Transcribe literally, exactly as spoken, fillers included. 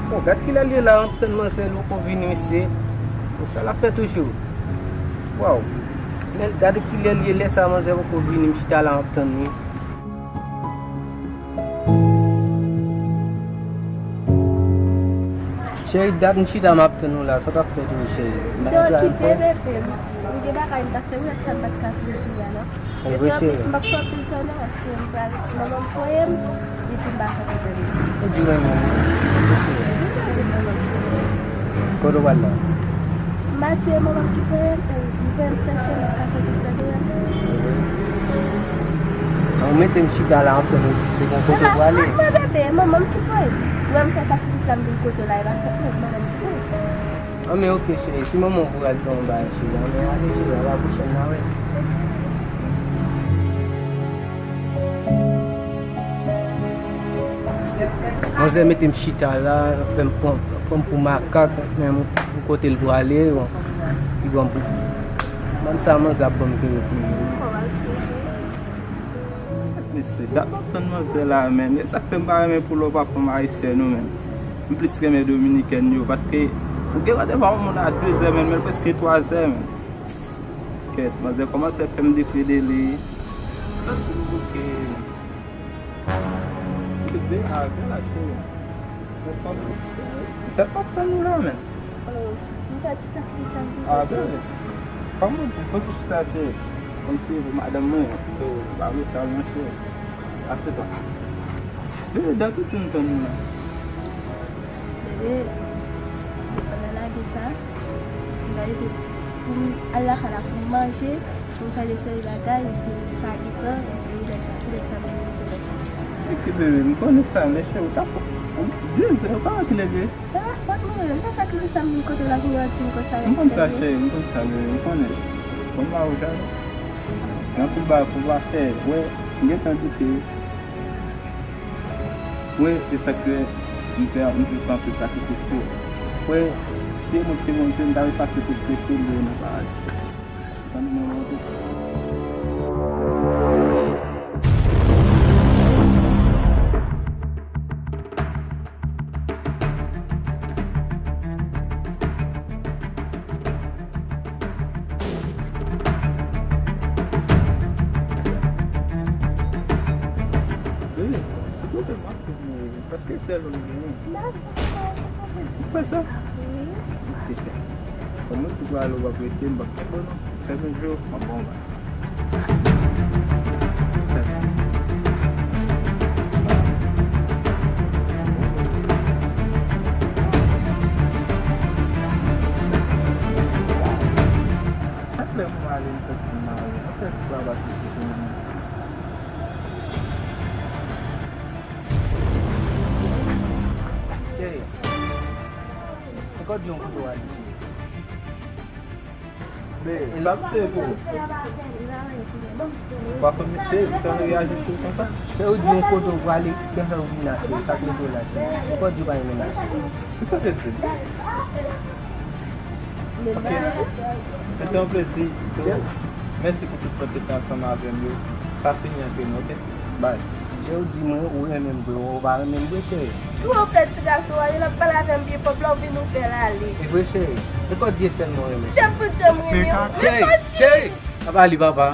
Bon, gad kilè l ye la, m ap tann manzè l poko vini, mesye. Bon, sa l ap fè toujou? Waw. Men gade kilè l ye, lè sa manzè poko vini, m chita la, m ap tann li. Cheri, dat m chita m ap tann ou la, sa w t ap fè toujou, cheri? M pa... Yo, kite bebe m. M gen bagay m t ap fè, ou wè sa m pa t ka vin di a non. Epi anplis, m p ap fè anpil tan non, paske m pral, manman m voye m, li di m pa fè pwoblèm. Ou di renmen mwen. Wi, m renmen manman m. Kote w pral la? M pa di e manman m ki voye m, e m fè m prese, m pa fè pwoblèm. Ou mete m chita la, anfen, ou te gen kote w prale. Mwen bebe, manman m ki voye m. Mwen m fè sakrifis la, m vin kote w la, e pa fòt mwen, manman m ki voye m. Anben, oke, cheri, si manman w voye al fè yon bagay, cheri, anben, ale, cheri, a la pwochèn, n a wè. Manzè mete m chita la, fè m pran, pran m pou makak, men m kote l prale, bon, li pran m pou, ban m sa manzè ap ban m kenbe pou li. Mesye, gad w ap tann manzè la, men. E sa k fè m pa renmen pou lè w pa fanm ayisyèn ou, men. M plis renmen dominikèn yo, paske ou gen randevou ak yon moun a de zè, men, men l prèske twa zè, men. Kèt, manzè kòmanse fè m defedele. Santi m bouke. Bebe, a, gen la, cheri. Mwen fanm, m tèt p ap tann ou la, men. Oh, m pèdi sakrifis la m te fè. A, bebe. Kòm ou di, fò ti chita, cheri. Kòmsi se madanm mwen, so, m pa vle sa, non, cheri. Asye twa. Bebe, dan ki ti m tann ou la? Bebe, m pandan lage sa, m ta rete pou m al lakay la pou m manje, pou m fè de seri bagay, epi m pa gen tan, epi lè sa, lè sa, lè sa. Epi bebe, m konnen sa, men cheri, ou ta fò, ou byen, ou pa wè ki lè l ye? E pa fòt mwen, e pa sa ki fè sa m vin kote w la pou w di m konsa. M konn sa, cheri, m konn sa, bebe, m konnen. Bon, m pa wè w jan. Gen anpil bagay pou w pa fè. Wè, m gentan doute. Mwen, e sa k fè m te, m te fè anpil sakrifis tou. Mwen, si e mwen ki te Bondye, m ta efase tout peche m nan paradi. Se pa nou menm anpil. Bebe, sou kote m ap fè m reve, paske sèl ou m genyen. Ou kwè sa? Wi. Kèchè. Kòm ou di pral ou p ap rete, m p ap kenbe w non. Fèmen je w, m ap ba w bay. Chak lè m ale, m santi m mare. Mwen fè ti pa pase sou timoun. Cheri, se kòd yon kote w ale. Men, sa m se pou ou. Ou pa konn misye, li tann reyaji sou konsa. Se ou di yon kote w prale, ki fè ou vin la, cheri. Sa k mete w la, cheri. Ou pa di w pa renmen m la, cheri. Kisa w te di m? Ok. Se te yon plezi. Mèsi pou tout tan w te fè ansanm avè m yo. Sa fini ant nou, ok? Bay. Jodi mwen, ou renmen m vre, ou pa renmen m vre, cheri? Tou ou fè ti gason an, l ap pale avè m byen pwòp la, ou vin ouvè l ale. E vre, cheri? E kò di e sèl mwen renmen? Jan pou jan m renmen w. Cheri, cheri! Apa li, papa?